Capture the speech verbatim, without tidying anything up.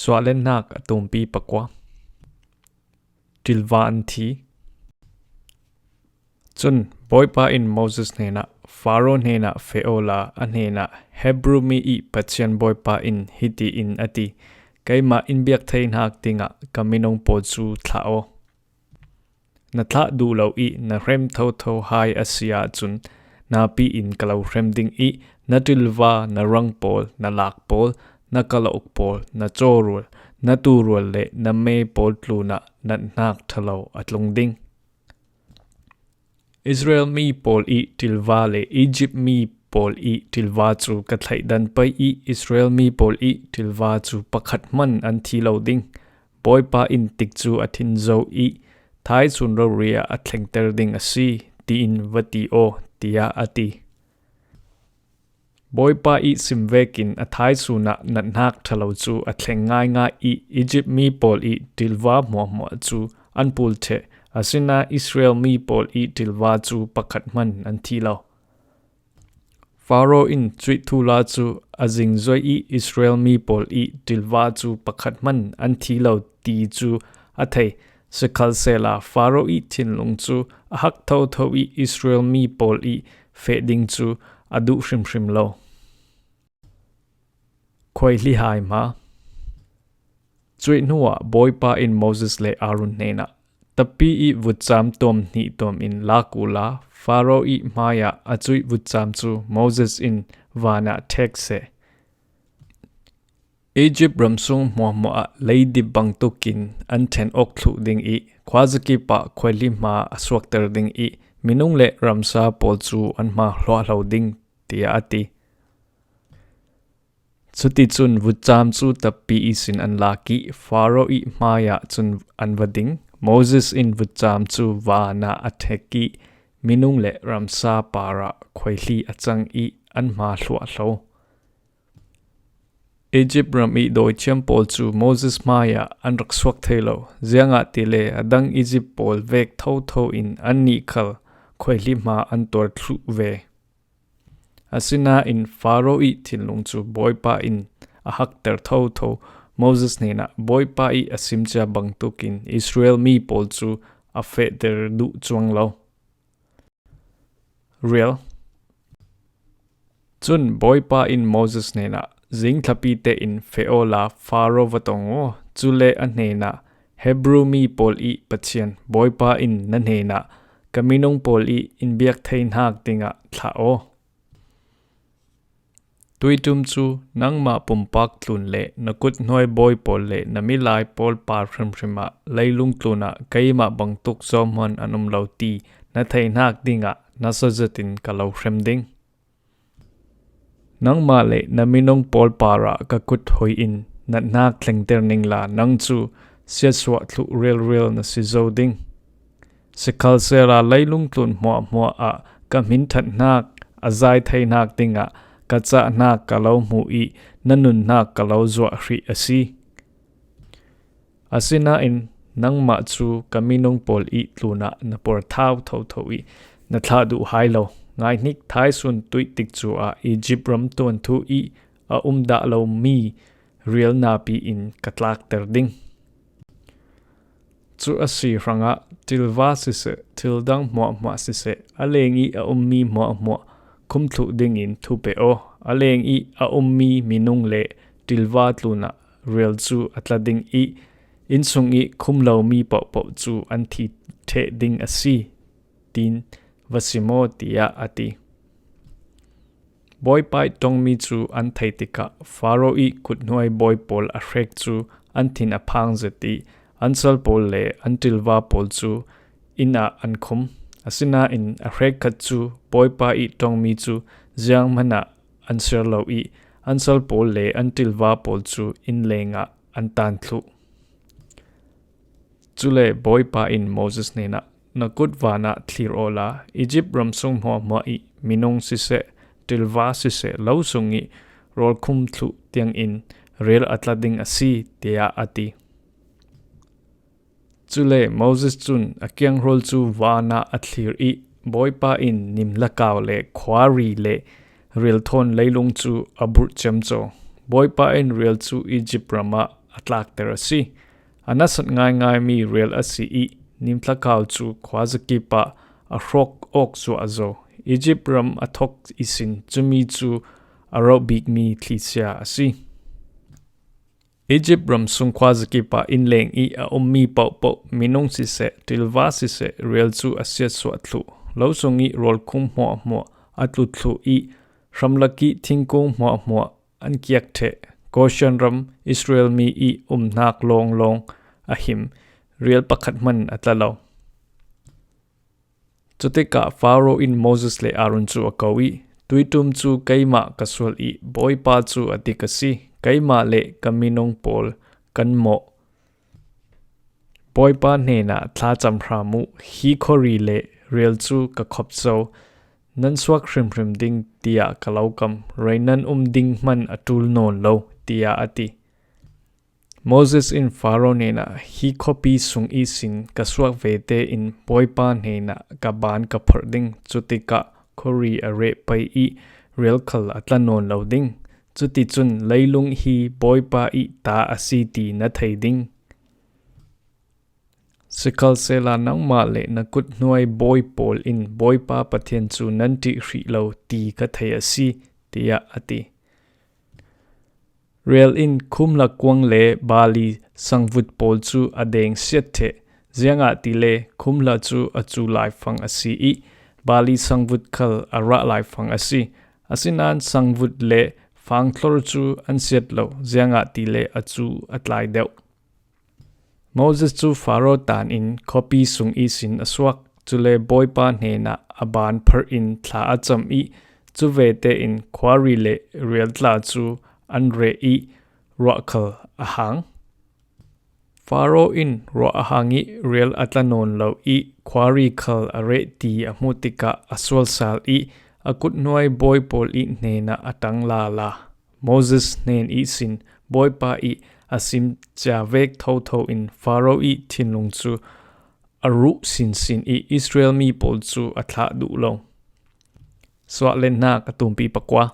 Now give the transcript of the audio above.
Suahlennak a tumpi pakua. Ṭilva an thi. Cun Bawipa in Moses hnenah, Faro hnenah feh awla a hnenah, Hebru mi ih Pathian Bawipa in hiti in a ti, keimah in biak theinak dingah ka minung pawl cu thlah aw. Na thlah duh lo ih na hrem thotho hai a si ahcun, napi in ka lo hrem ding ih na ṭilva, na rang pawl, na lak pawl, na kalauk pawl, na cawrual, na tuurual le na me pawl tlunah nathnak ṭhalo a tlung ding. Israel mi pawl ih ṭilva le Izipt mi pawl ih ṭilva cu ka thleihdan pei ih Israel mi pawl ih ṭilva cu pakhat hman an thi lo ding. Bawipa in tikcu a thin zo ih thaisun rori ah a thlengter ding a si, tiin va ti aw, tiah a ti. Bawipa ih sim vekin a thaisun ah nathnak ṭhalo cu a thleng ngaingai ih Izipt mi pawl ih ṭilva hmuahhmuah cu an pul ṭheh, asinain Israel mi pawl ih ṭilva cu pakhat hman an thi lo. Faro in cuih thuhla cu a zingzoi ih Israel mi pawl ih ṭilva cu pakhat hman an thi lo ti cu a thei. Sikhalsehla Faro ih thinlung cu a hak thotho ih Israel mi pawl ih feh ding cu a duh hrimhrim lo. Khuaihli hai hma. Cuih hnuah Bawipa in Moses le Aaron hnenah, Tapi ih vutcam tuam hnih tuam in lak uhla, Faro ih hmaiah a cuih vutcam cu Moses in vanah ṭhek seh. Izipt ramsung hmuahhmuah ah leidip bangtuk in an ṭhen awk thluh ding ih khuazakip ah khuaihli hma a suakter ding ih minung le ramsa pawl cu an hma hluahhlo ding, tiah a ti. Cuticun vutcam cu tapi ihsin an lak ih Faro ih hmaiah cun an va ding. Moses in vutcam cu vanah a ṭhek ih minung le ramsa parah khuaihli a cang ih an hma hluahhlo. Izipt ram ih dawithiam pawl cu Moses hmaiah an rak suak thei lo, ziangahtile a dang Izipt pawl vek thotho in annih khal khuaihli hma an tuar thluh ve. Asinain Faro ih thinlung cu Bawipa in a hakter thotho. Moses hnenah Bawipa ih a simcia bangtuk in Israel mi pawl cu a fehter duh cuang lo. Rial. Cun Bawipa in Moses hnenah, Zing thlapi tein feh awla Faro va tong aw, cule a hnenah, Hebru mi pawl ih Pathian Bawipa in na hnenah, ka minung pawl ih in biak theinak dingah thlah aw. Tuiṭum cu nangmah pumpak tlun le na kut hnuai bawi pawl le na milai pawl par hrimhrim ah leilung tlunah keimah bangtuk zawhmuan an um lo ti na theinak dingah nasa zetin ka lo hrem ding. Nangmah le na minung pawl parah ka kut hoi in nathnak thlengter ningla nang cu siatsuah thluh relrel na si zo ding. Sikhalsehla leilung tlun hmuahhmuah ah ka hmin ṭhatnak a zai theinak dingah ka cahnak ka lo hmuh ih na nunnak ka lo zuah hrih a si. Asinain nangmah cu ka minung pawl ih tlunah na puarthau thotho ih na thlah duh hai lo. Ngaihnik, thaisun tuih tikcu ah Izipt ram tuanthu ih a um dah lomi rial napi in ka tlakter ding. Cu a si hrangah ṭilva siseh, thil dang hmuahhmuah siseh, a leng ih a ummi hmuahhmuah khum thluh dingin thupeh aw. A leng ih a ummi minung le ṭilva tlunah rial cu a tla ding ih, innsung ih khum lomi pohpoh cu an thi ṭheh ding a si, tiin va sim aw, tiah a ti. Bawipa ih ṭongmi cu an theih tikah Faro ih kut hnuai bawi pawl a hrek cu an thin a phang zet ih an sal pawl le an ṭilva pawl cu inn ah an khum. Asinain a hrekkhat cu Bawipa ih ṭongmi cu zianghman ah an ser lo ih an sal pawl le an ṭilva pawl cu inn lengah an tan thluh. Cule Bawipa in Moses hnenah, Na kut vanah thlir awla Izipt ramsung hmuahhmuah ih minung siseh, ṭilva siseh, lo sung ih rawl khum thluh tiangin rial a tla ding a si, tiah a ti. Cule Moses cun a kiangrual cu vanah a thlir ih Bawipa in nimlakau le khuari le rial thawn leilung cu a burh ciamco. Bawipa in rial cu Izipt ram ah a tlakter a si. A nasat ngaingai mi rial a si i, nimthlakau cu khuazakip ah a hrawk awk zuah a zo. Egypt ram a thok ihsin cumi cu a roh bikmi thlisia a si. Egypt ram sung khuazakip ah innleng i a ummi pohpoh, minung siseh, ṭilva siseh, rial cu a siatsuah thluh. Lo sung i rawlkhum hmuahhmuah a tlu thluh i, hramlak i thingkung hmuahhmuah an kiak ṭheh. Goshen ram Israel mi i umnak lawnglawng a him, rial pakhat hman a tla lo. Cutikah Faro in Moses le Aaron cu a ko i, "Tuiṭum cu keimah ka sual i Bawipa cu a dik a si, keimah le ka minung pawl kan mawh. Bawipa hnenah thlacam hram uh, hi khuari le rial cu ka khop zo, nan suak hrimhrim ding tiah ka lo kam, rei nan um ding hman a ṭul nawn lo," tiah a ti. Moses in Faro hnenah, "Hi khuapi sung ihsin ka suak ve tein Bawipa hnenah ka ban ka phorh ding, cutikah khuari a reh pei i rial khal a tla nawn lo ding. Cuticun leilung hi Bawipa i ta a si ti na thei ding. Sikhalsehla nangmah le na kuthnuai bawi pawl in Bawipa Pathian cu nan ṭih hrih lo ti ka thei a si," tiah a ti. Rial in khumhla kuang le bali sangvut pawl cu a deng siat ṭheh, ziangahtile khumhla cu a cu laifang a si i bali sangvut khal a rah laifang a si. Asinain sangvut le fangthlor cu an siat lo, ziangahtile a cu a tlai deuh. Moses cu Faro tan in khuapi sung ihsin a suak, cule Bawipa hnenah a ban phorh in thla a cam i, cuvete in khuari le rial tla cu an reh i ruah khal a hang. Faro in ruah a hang i rial a tla nawn lo i khuari khal a reh ti a hmuh tikah a sual sal i a kuthnuai bawi pawl i hnenah a ṭang lala. Moses hnen ihsin Bawipa i a sim cia vek thotho in Faro i thinlung cu a ruh sinsin i Israel mi pawl cu a thlah duh lo. Suahlennak a tumpi pakua.